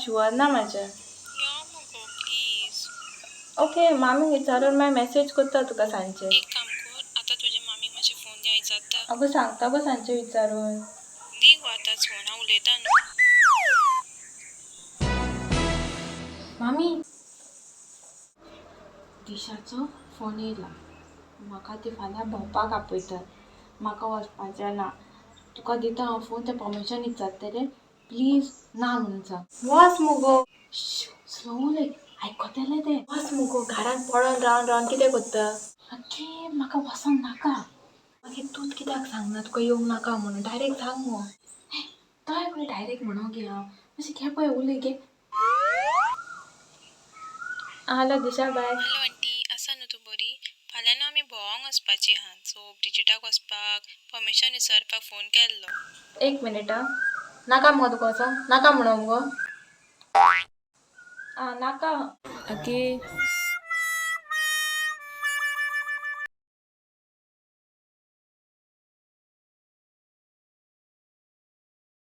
Sure ना म्हाजें. यो मुगो प्लीज. ओके, मामीक विचारून मागीर मॅसेज करता तुका सांजचे. एक काम कर, आतां तुजे मामीक मातशें फोन दी, हांव विचारता. अगो, सांगता गो सांजचे विचारून. दी गो आतांच फोन, हांव उलयतां न्हू. मामी, दिशाचो फोन येयला. म्हाका ती फाल्यां भोंवपाक आपयतात. म्हाका वचपाचें ना. तुका दिता हांव फोन, तें परमिशन विचारतलें. प्लीज ना म्हणून सांग. वच मुगो. स्लो उलय, आयकतलें तें. वच मुगो, घरान पडोन रावन रावन कितें करता? आगे, म्हाका वचोंक नाका. मागीर तूंच कित्याक सांगना तुका येवंक नाका म्हणून? डायरेक्ट सांग मुगो. तोय खंय डायरेक्ट म्हणो गे हांव. मातशें घे पळय, उलय गे. हॅलो दिशा बाय. हॅलो आंटी, आसा न्हू तूं बरी? फाल्यां न्हू आमी भोंवोंक वचपाची आहा, सो ब्रिजिटाक वचपाक परमिशन विचारपाक फोन केल्लो. एक मिनिट आं. नाका मुगो तुका वचोंक? नाका म्हणो मुगो. आं, नाका. आगे.